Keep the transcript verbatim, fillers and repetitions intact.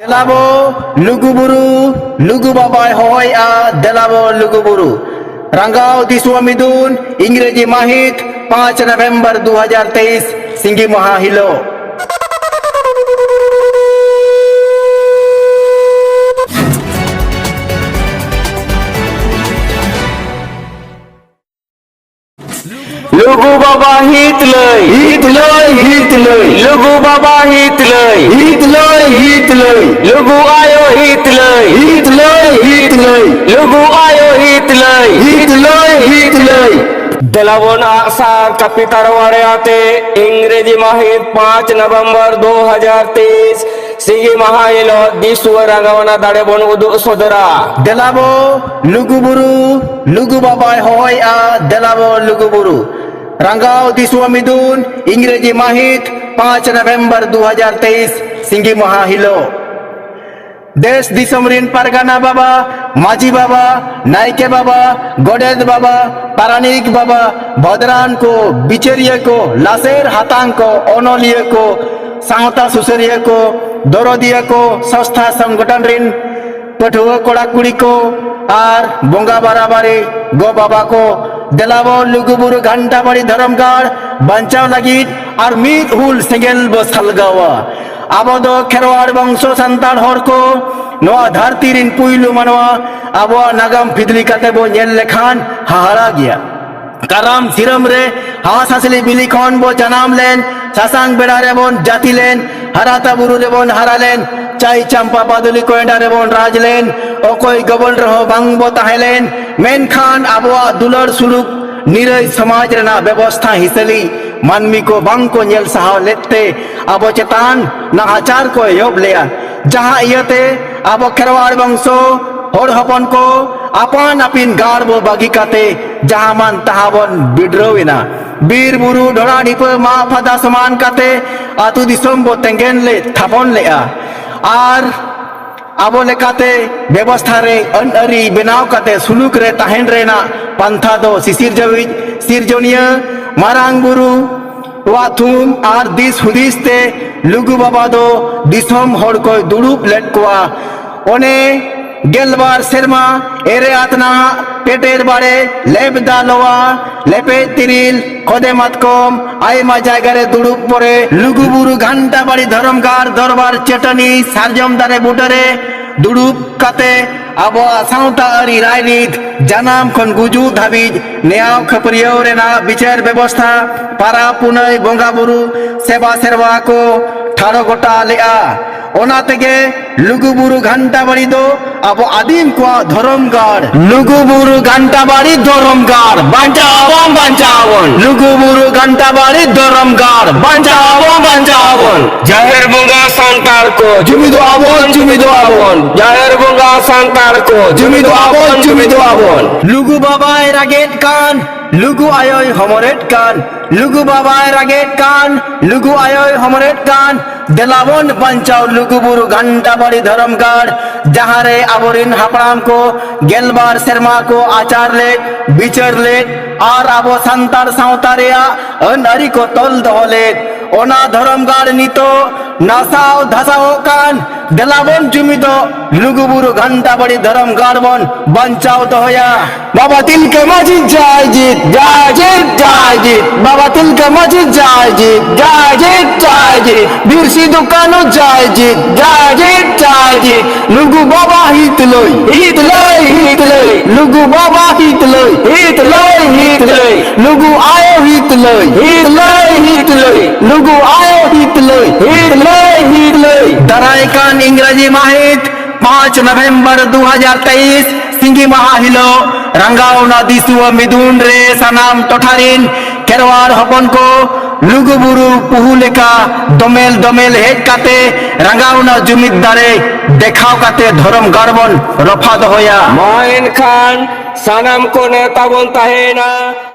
ᱫᱮᱞᱟᱵᱚ ᱞᱩᱜᱩ ᱵᱩᱨᱩ, ᱞᱩᱜᱩ ᱵᱟᱵᱟᱭ ᱦᱚᱦᱚᱭᱮᱜᱼᱟ, ᱫᱮᱞᱟᱵᱚ ᱞᱩᱜᱩ ᱵᱩᱨᱩ᱾ ᱨᱟᱸᱜᱟᱣ ᱫᱤᱥᱣᱟᱹ ᱢᱤᱫᱩᱱ, ᱤᱝᱨᱮᱡᱤ ᱢᱟᱹᱦᱤᱛ ᱯᱟᱸᱪ ᱱᱚᱵᱷᱮᱢᱵᱚᱨ ᱫᱩ ᱦᱟᱡᱟᱨ ᱛᱮᱭᱤᱥ, ᱥᱤᱸᱜᱤ ᱢᱟᱦᱟ ᱦᱤᱞᱳᱜ᱾ ᱞᱩᱜᱩ ᱵᱟᱵᱟ ᱦᱤᱛ ᱞᱟᱹᱭ᱾ ᱦᱤᱛ ᱞᱟᱹᱭ, ᱦᱤᱛ ᱞᱟᱹᱭ᱾ ᱞᱩᱜᱩ ᱵᱟᱵᱟ ᱦᱤᱛ ᱞᱟᱹᱭ᱾ ᱦᱤᱛ ᱞᱟᱹᱭ, ᱦᱤᱛ ᱞᱟᱹᱭ᱾ ᱞᱩᱜᱩ ᱟᱭᱳ ᱦᱤᱛ ᱞᱟᱹᱭ᱾ ᱦᱤᱛ ᱞᱟᱹᱭ, ᱦᱤᱛ ᱞᱟᱹᱭ᱾ ᱞᱩᱜᱩ ᱟᱭᱳ ᱦᱤᱛ ᱞᱟᱹᱭ᱾ ᱦᱤᱛ ᱞᱟᱹᱭ, ᱦᱤᱛ ᱞᱟᱹᱭ᱾ ᱫᱮᱞᱟᱵᱚᱱ ᱟᱜ ᱥᱟᱨ ᱠᱟᱹᱯᱤ ᱛᱟᱨᱣᱟᱲᱮ ᱟᱛᱮ ᱤᱝᱨᱮᱡᱤ ᱢᱟᱹᱦᱤᱛ ᱯᱟᱸᱪ ᱱᱚᱵᱷᱮᱢᱵᱚᱨ ᱫᱩ ᱦᱟᱡᱟᱨ ᱛᱮᱭᱤᱥ ᱥᱤᱸᱜᱤ ᱢᱟᱦᱟ ᱦᱤᱞᱳᱜ ᱫᱤᱥᱣᱟᱹ ᱨᱟᱸᱜᱟᱣᱱᱟ ᱫᱟᱲᱮ ᱵᱚᱱ ᱩᱫᱩᱜ ᱥᱚᱫᱚᱨᱟ᱾ ᱫᱮᱞᱟᱵᱚ ᱞᱩᱜᱩ ᱵᱩᱨᱩ, ᱞᱩᱜᱩ ᱵᱟᱵᱟᱭ ᱦᱚᱦᱚᱭᱮᱜᱼᱟ, ᱫᱮᱞᱟᱵᱚ ᱞᱩᱜᱩ ᱵᱩᱨᱩ᱾ ᱨᱟᱸᱜᱟᱣ ᱫᱤᱥᱣᱟᱹ ᱢᱤᱫᱩᱱ, ᱤᱝᱨᱮᱡᱤ ᱢᱟᱹᱦᱤᱛ ᱯᱟᱸᱪ ᱱᱚᱵᱷᱮᱢᱵᱚᱨ ᱫᱩ ᱦᱟᱡᱟᱨ ᱛᱮᱭᱤᱥ, ᱥᱤᱸᱜᱤ ᱢᱟᱦᱟ ᱦᱤᱞᱳᱜ᱾ ᱫᱮᱥ ᱫᱤᱥᱚᱢ ᱨᱤᱱ ᱯᱟᱨᱜᱟᱱᱟ ᱵᱟᱵᱟ, ᱢᱟᱹᱡᱷᱤ ᱵᱟᱵᱟ, ᱱᱟᱭᱠᱮ ᱵᱟᱵᱟ, ᱜᱚᱰᱮᱛ ᱵᱟᱵᱟ, ᱯᱟᱨᱟᱱᱤᱠ ᱵᱟᱵᱟ, ᱵᱷᱚᱫᱽᱨᱟᱱ ᱠᱚ, ᱵᱤᱪᱟᱹᱨᱤᱭᱟᱹ ᱠᱚ, ᱞᱟᱥᱮᱨ ᱦᱟᱛᱟᱝ ᱠᱚ, ᱚᱱᱚᱞᱤᱭᱟᱹ ᱠᱚ, ᱥᱟᱶᱛᱟ ᱥᱩᱥᱟᱹᱨᱤᱭᱟᱹ ᱠᱚ, ᱫᱚᱨᱚᱫᱤᱭᱟᱹ ᱠᱚ, ᱥᱚᱝᱥᱛᱷᱟ ᱥᱚᱝᱜᱚᱴᱷᱚᱱ ᱨᱤᱱ ᱯᱟᱹᱴᱷᱩᱣᱟᱹ ᱠᱚᱲᱟ ᱠᱩᱲᱤ ᱠᱚ ᱟᱨ ᱵᱚᱸᱜᱟ ᱵᱟᱨᱟᱵᱟᱨᱤ ᱜᱚ ᱵᱟᱵᱟ ᱠᱚ, ᱫᱮᱞᱟᱵᱚ ᱞᱩᱜᱩᱵᱩᱨᱩ ᱜᱷᱟᱱᱴᱟᱵᱟᱲᱤ ᱫᱷᱚᱨᱚᱢ ᱜᱟᱲ ᱵᱟᱧᱪᱟᱣ ᱞᱟᱹᱜᱤᱫ ᱟᱨ ᱢᱤᱫ ᱦᱩᱞ ᱥᱮᱸᱜᱮᱞ ᱵᱚ ᱥᱟᱞᱜᱟᱣᱟ᱾ ᱟᱵᱚ ᱫᱚ ᱠᱷᱮᱨᱣᱟᱲ ᱵᱚᱝᱥᱚ ᱥᱟᱱᱛᱟᱲ ᱦᱚᱲ ᱠᱚ, ᱱᱚᱣᱟ ᱫᱷᱟᱹᱨᱛᱤ ᱨᱤᱱ ᱯᱩᱭᱞᱩ ᱢᱟᱱᱣᱟ, ᱟᱵᱚᱣᱟᱜ ᱱᱟᱜᱟᱢ ᱯᱷᱤᱫᱽᱞᱤ ᱠᱟᱛᱮ ᱵᱚ ᱧᱮᱞ ᱞᱮᱠᱷᱟᱱ ᱦᱟᱦᱟᱲᱟ ᱜᱮᱭᱟ᱾ ᱠᱟᱨᱟᱢ ᱥᱤᱨᱟᱹᱢ ᱨᱮ ᱦᱟᱸᱥ ᱦᱟᱸᱥᱞᱤ ᱵᱤᱞᱤ ᱠᱷᱚᱱ ᱵᱚ ᱡᱟᱱᱟᱢ ᱞᱮᱱ, ᱥᱟᱥᱟᱝ ᱵᱮᱲᱟ ᱨᱮᱵᱚᱱ ᱡᱟᱹᱛᱤ ᱞᱮᱱ, ᱦᱟᱨᱟᱛᱟ ᱵᱩᱨᱩ ᱨᱮᱵᱚᱱ ᱦᱟᱨᱟ ᱞᱮᱱ, ᱪᱟᱭ ᱪᱟᱢᱯᱟ ᱵᱟᱫᱩᱞᱤ ᱠᱚᱭᱰᱟ ᱨᱮᱵᱚᱱ ᱨᱟᱡᱽ ᱞᱮᱱ, ᱚᱠᱚᱭ ᱜᱚᱵᱚᱞ ᱨᱮᱦᱚᱸ ᱵᱟᱝ ᱵᱚ ᱛᱟᱦᱮᱸ ᱞᱮᱱ, ᱢᱮᱱᱠᱷᱟᱱ ᱟᱵᱚᱣᱟᱜ ᱫᱩᱞᱟᱹᱲ ᱥᱩᱞᱩᱠ ᱱᱤᱨᱟᱹᱭ ᱥᱚᱢᱟᱡᱽ ᱨᱮᱱᱟᱜ ᱵᱮᱵᱚᱥᱛᱷᱟ ᱦᱤᱥᱟᱹᱞᱤ ᱢᱟᱹᱱᱢᱤ ᱠᱚ ᱵᱟᱝ ᱠᱚ ᱧᱮᱞ ᱥᱟᱦᱟᱣ ᱞᱮᱫ ᱛᱮ ᱟᱵᱚ ᱪᱮᱛᱟᱱ ᱱᱟᱦᱟᱪᱟᱨ ᱠᱚ ᱮᱦᱚᱵ ᱞᱮᱜᱼᱟ᱾ ᱡᱟᱦᱟᱸ ᱤᱭᱟᱹᱛᱮ ᱟᱵᱚ ᱠᱷᱮᱨᱣᱟᱲ ᱵᱚᱝᱥᱚ ᱦᱚᱲ ᱦᱚᱯᱚᱱ ᱠᱚ ᱟᱯᱟᱱ ᱟᱹᱯᱤᱱ ᱜᱟᱲ ᱵᱚ ᱵᱟᱹᱜᱤ ᱠᱟᱛᱮ ᱡᱟᱦᱟᱸ ᱢᱟᱱ ᱛᱟᱦᱟᱸ ᱵᱚᱱ ᱵᱤᱰᱨᱟᱹᱣ ᱮᱱᱟ᱾ ᱵᱤᱨ ᱵᱩᱨᱩ ᱰᱷᱚᱲᱟ ᱰᱷᱤᱯᱟᱹ ᱢᱟᱜ ᱯᱷᱟᱫᱟ ᱥᱚᱢᱟᱱ ᱠᱟᱛᱮ ᱟᱹᱛᱩ ᱫᱤᱥᱚᱢ ᱵᱚ ᱛᱮᱸᱜᱮᱱ ᱞᱮᱫ, ᱛᱷᱟᱯᱚᱱ ᱞᱮᱜᱼᱟ᱾ ᱟᱨ ᱟᱵᱚ ᱞᱮᱠᱟᱛᱮ ᱵᱮᱵᱚᱥᱛᱷᱟ ᱨᱮ ᱟᱹᱱ ᱟᱹᱨᱤ ᱵᱮᱱᱟᱣ ᱠᱟᱛᱮ ᱥᱩᱞᱩᱠ ᱨᱮ ᱛᱟᱦᱮᱱ ᱨᱮᱱᱟᱜ ᱯᱟᱱᱛᱷᱟ ᱫᱚ ᱥᱤᱥᱤᱨ ᱡᱟᱹᱣᱤᱡ ᱥᱤᱨᱡᱚᱱᱤᱭᱟᱹ ᱢᱟᱨᱟᱝ ᱵᱩᱨᱩ ᱠᱚᱣᱟᱜ ᱛᱷᱩᱢ ᱟᱨ ᱫᱤᱥ ᱦᱩᱫᱤᱥ ᱛᱮ ᱞᱩᱜᱩ ᱵᱟᱵᱟ ᱫᱚ ᱫᱤᱥᱚᱢ ᱦᱚᱲ ᱠᱚᱭ ᱫᱩᱲᱩᱵ ᱞᱮᱫ ᱠᱚᱣᱟ᱾ ᱚᱱᱮ ᱜᱮᱞᱵᱟᱨ ᱥᱮᱨᱢᱟ ᱮᱨᱮ ᱟᱛᱱᱟᱜ ᱯᱮᱴᱮᱨ ᱵᱟᱲᱮ ᱞᱮᱵᱫᱟ ᱞᱚᱣᱟ ᱞᱮᱯᱮᱡ ᱛᱤᱨᱤᱞ ᱠᱷᱚᱫᱮ ᱢᱟᱛᱠᱚᱢ ᱟᱭᱢᱟ ᱡᱟᱭᱜᱟ ᱨᱮ ᱫᱩᱲᱩᱵ ᱯᱚᱨᱮ ᱞᱩᱜᱩ ᱵᱩᱨᱩ ᱜᱷᱟᱱᱴᱟ ᱵᱟᱲᱤ ᱫᱷᱚᱨᱚᱢ ᱜᱟᱲ ᱫᱚᱨᱵᱟᱨ ᱪᱟᱹᱴᱟᱹᱱᱤ ᱥᱟᱨᱡᱚᱢ ᱫᱟᱨᱮ ᱵᱩᱴᱟᱹᱨᱮ ᱫᱩᱲᱩᱵ ᱠᱟᱛᱮ ᱟᱵᱚᱣᱟᱜ ᱥᱟᱶᱛᱟ ᱟᱹᱨᱤ ᱨᱟᱭᱨᱤᱛ ᱡᱟᱱᱟᱢ ᱠᱷᱚᱱ ᱜᱩᱡᱩᱜ ᱫᱷᱟᱹᱵᱤᱡ ᱱᱮᱭᱟᱣ ᱠᱷᱟᱹᱯᱟᱹᱨᱤᱭᱟᱹᱣ ᱨᱮᱱᱟᱜ ᱵᱤᱪᱟᱹᱨ ᱵᱮᱵᱚᱥᱛᱷᱟ, ᱯᱟᱨᱟᱵᱽ ᱯᱩᱱᱟᱹᱭ ᱵᱚᱸᱜᱟ ᱵᱩᱨᱩ ᱥᱮᱵᱟ ᱥᱮᱨᱣᱟ ᱠᱚ ᱴᱷᱟᱲᱚ ᱜᱚᱴᱟ ᱞᱮᱜᱼᱟ᱾ ᱚᱱᱟ ᱛᱮᱜᱮ ᱞᱩᱜᱩ ᱵᱩᱨᱩ ᱜᱷᱟᱱᱴᱟ ᱵᱟᱲᱤ ᱫᱚ ᱟᱵᱚ ᱟᱹᱫᱤᱢ ᱠᱚᱣᱟᱜ ᱫᱷᱚᱨᱚᱢ ᱜᱟᱲ᱾ ᱞᱩᱜᱩ ᱵᱩᱨᱩ ᱜᱷᱟᱱᱴᱟ ᱵᱟᱲᱤ ᱫᱷᱚᱨᱚᱢ ᱜᱟᱲ ᱵᱟᱧᱪᱟᱣ ᱟᱵᱚᱱ, ᱵᱟᱧᱪᱟᱣ ᱟᱵᱚᱱ᱾ ᱞᱩᱜᱩ ᱵᱩᱨᱩ ᱜᱷᱟᱱᱴᱟ ᱵᱟᱲᱤ ᱫᱷᱚᱨᱚᱢ ᱜᱟᱲ ᱵᱟᱧᱪᱟᱣ ᱟᱵᱚᱱ, ᱵᱟᱧᱪᱟᱣ ᱟᱵᱚᱱ᱾ ᱡᱟᱦᱮᱨ ᱵᱚᱸᱜᱟ ᱥᱟᱱᱛᱟᱲ ᱠᱚ ᱡᱩᱢᱤᱫᱚᱜ ᱟᱵᱚᱱ, ᱡᱩᱢᱤᱫᱚᱜ ᱟᱵᱚᱱ᱾ ᱡᱟᱦᱮᱨ ᱵᱚᱸᱜᱟ ᱥᱟᱱᱛᱟᱲ ᱠᱚ ᱡᱩᱢᱤᱫᱚᱜ ᱟᱵᱚᱱ, ᱡᱩᱢᱤᱫᱚᱜ ᱟᱵᱚᱱ᱾ ᱞᱩᱜᱩ ᱵᱟᱵᱟᱭ ᱨᱟᱜᱮᱫ ᱠᱟᱱ, ᱞᱩᱜᱩ ᱟᱭᱳᱭ ᱦᱚᱢᱚᱨᱮᱫ ᱠᱟᱱ, ᱞᱩᱜᱩ ᱵᱟᱵᱟᱭ ᱨᱟᱜᱮᱫ ᱠᱟᱱ, ᱞᱩᱜᱩ ᱟᱭᱳᱭ ᱦᱚᱢᱚᱨᱮᱫ ᱠᱟᱱ, ᱫᱮᱞᱟ ᱵᱚᱱ ᱵᱟᱧᱪᱟᱣ ᱞᱩᱜᱩ ᱵᱩᱨᱩ ᱜᱷᱟᱱᱴᱟ ᱵᱟᱲᱤ ᱫᱷᱚᱨᱚᱢ ᱜᱟᱲ, ᱡᱟᱦᱟᱸ ᱨᱮ ᱟᱵᱚᱨᱤᱱ ᱦᱟᱯᱲᱟᱢ ᱠᱚ ᱜᱮᱞᱵᱟᱨ ᱥᱮᱨᱢᱟ ᱠᱚ ᱟᱪᱟᱨ ᱞᱮᱫ, ᱵᱤᱪᱟᱹᱨ ᱞᱮᱫ ᱟᱨ ᱟᱵᱚ ᱥᱟᱱᱛᱟᱲ ᱥᱟᱶᱛᱟ ᱨᱮᱭᱟᱜ ᱟᱹᱱ ᱟᱹᱨᱤ ᱠᱚ ᱛᱚᱞ ᱫᱚᱦᱚ ᱞᱮᱫ, ᱚᱱᱟ ᱫᱷᱚᱨᱚᱢ ᱜᱟᱲ ᱱᱤᱛᱚᱜ ᱱᱟᱥᱟᱣ ᱫᱷᱟᱥᱟᱣᱚᱜ ᱠᱟᱱ, ᱫᱮᱞᱟ ᱵᱚᱱ ᱡᱩᱢᱤᱫᱚᱜ, ᱞᱩᱜᱩ ᱵᱩᱨᱩ ᱜᱷᱟᱱᱴᱟ ᱵᱟᱲᱤ ᱫᱷᱚᱨᱚᱢ ᱜᱟᱲ ᱵᱚᱱ ᱵᱟᱧᱪᱟᱣ ᱫᱚᱦᱚᱭᱟ᱾ ᱵᱟᱵᱟ ᱛᱤᱞᱠᱟᱹ ᱢᱟᱹᱡᱷᱤ ᱡᱟᱭ ᱡᱤᱛ, ᱡᱟᱭ ᱡᱤᱛ, ᱡᱟᱭ ᱡᱤᱛ᱾ ᱵᱟᱵᱟ ᱛᱤᱞᱠᱟᱹ ᱢᱟᱹᱡᱷᱤ ᱡᱟᱭ ᱡᱤᱛ, ᱡᱟᱭ ᱡᱤᱛ, ᱡᱟᱭ ᱡᱤᱛ᱾ ᱵᱤᱨ ᱥᱤᱫᱩ ᱠᱟᱹᱱᱦᱩ ᱡᱟᱭ ᱡᱤᱛ, ᱡᱟᱭ ᱡᱤᱛ, ᱡᱟᱭ ᱡᱤᱛ᱾ ᱞᱩᱜᱩ ᱵᱟᱵᱟ ᱦᱤᱛᱞᱟᱹᱭ, ᱦᱤᱛᱞᱟᱹᱭ, ᱦᱤᱛᱞᱟᱹᱭ᱾ ᱞᱩᱜᱩ ᱵᱟᱵᱟ ᱦᱤᱛᱞᱟᱹᱭ, ᱦᱤᱛᱞᱟᱹᱭ, ᱦᱤᱛᱞᱟᱹᱭ᱾ ᱞᱩᱜᱩ ᱟᱭᱳ ᱦᱤᱛᱞᱟᱹᱭ, ᱦᱤᱛᱞᱟᱹᱭ, ᱦᱤᱛᱞᱟᱹᱭ᱾ ᱞᱩᱜᱩ ᱟᱭᱳ ᱦᱤᱛᱞᱟᱹᱭ, ᱦᱤᱛᱞᱟᱹᱭ, ᱦᱤᱛᱞᱟᱹᱭ᱾ ᱫᱟᱨᱟᱭ ᱠᱟᱱ ᱤᱝᱨᱟᱡᱤ ᱢᱟᱹᱦᱤᱛ ᱯᱟᱸᱪ ᱱᱚᱵᱷᱮᱢᱵᱚᱨ ᱫᱩ ᱦᱟᱡᱟᱨ ᱛᱮᱭᱤᱥ ᱥᱤᱸᱜᱤ ᱢᱟᱦᱟ ᱦᱤᱞᱳᱜ ᱨᱟᱸᱜᱟᱣᱱᱟ ᱫᱤᱥᱩᱣᱟᱹ ᱢᱤᱫᱩᱱ ᱨᱮ ᱥᱟᱱᱟᱢ ᱴᱚᱴᱷᱟ ᱨᱤᱱ ᱠᱷᱮᱨᱣᱟᱲ ᱦᱚᱯᱚᱱ ᱠᱚ ᱞᱩᱜᱩ ᱵᱩᱨᱩ ᱯᱩᱦᱩ ᱞᱮᱠᱟ ᱫᱚᱢᱮᱞ ᱫᱚᱢᱮᱞ ᱦᱮᱡ ᱠᱟᱛᱮ ᱨᱟᱸᱜᱟᱣᱱᱟ ᱡᱩᱢᱤᱫ ᱫᱟᱲᱮ ᱫᱮᱠᱷᱟᱣ ᱠᱟᱛᱮ ᱫᱷᱚᱨᱚᱢ ᱜᱟᱲ ᱵᱚᱱ ᱨᱚᱯᱷᱟ ᱫᱚᱦᱚᱭᱟ᱾ ᱢᱟ ᱮᱱᱠᱷᱟᱱ ᱥᱟᱱᱟᱢ ᱠᱚ ᱱᱮᱣᱛᱟ ᱵᱚᱱ ᱛᱟᱦᱮᱸᱭᱮᱱᱟ᱾